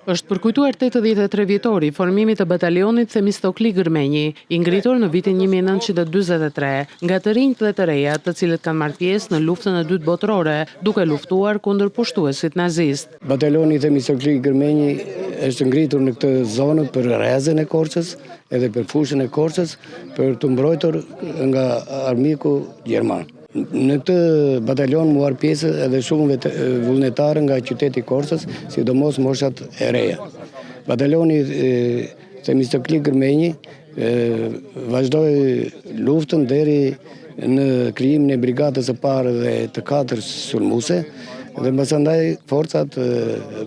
Është përkujtuar 83 vjetori i formimit të batalionit Themistokli Gërmenji, i ngritur në vitin 1943, nga të rinjtë dhe të rejat, të cilët kanë marrë pjesë në luftën e dytë botërore, duke luftuar kundër pushtuesit nazist. Batalioni Themistokli Gërmenji është ngritur në këtë zonë për Rezën e Korçës edhe për fushën e Korçës për t'u mbrojtur nga armiku gjerman. Në këtë batalion muar pjesë edhe shumë vullnetarë nga qyteti i Korçës, sidomos moshat e reja. Batalioni Themistokli Gërmenji vazhdoi luftën deri në krijimin e brigadës së parë dhe të katërt sulmuese dhe mbasandaj forcat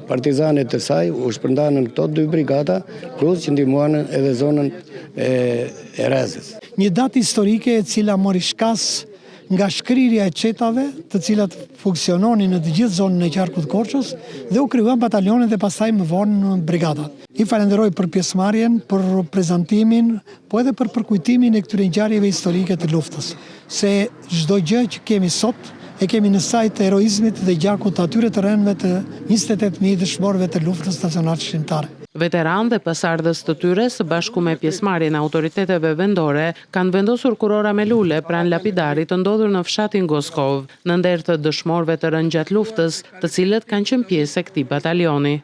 partizane të saj u shpërndanë në këto dy brigada, plus që ndihmuan edhe zonën e Rezës. Një datë historike e cila mori shkas nga shkrirja e çetave, të cilat funksiononin në të gjithë zonën e qarkut të Korçës dhe u krijuan batalionet dhe pastaj më vonë brigadat. I falenderoj për pjesëmarrjen, për prezantimin, po edhe për përkujtimin e këtyre ngjarjeve historike të luftës, se çdo gjë që kemi sot e kemi në sajë të heroizmit dhe gjakut të atyre të rënëve të 28.000 dëshmorëve të luftës nacionalçlirimtare. Veteranë dhe pasardhës të tyre, së bashku me pjesëmarrjen e autoriteteve vendore, kanë vendosur kurora me lule pranë lapidarit të ndodhur në fshatin Goskovë, në nder të dëshmorëve të rënë gjatë luftës, të cilët kanë qenë pjesë e këtij batalioni.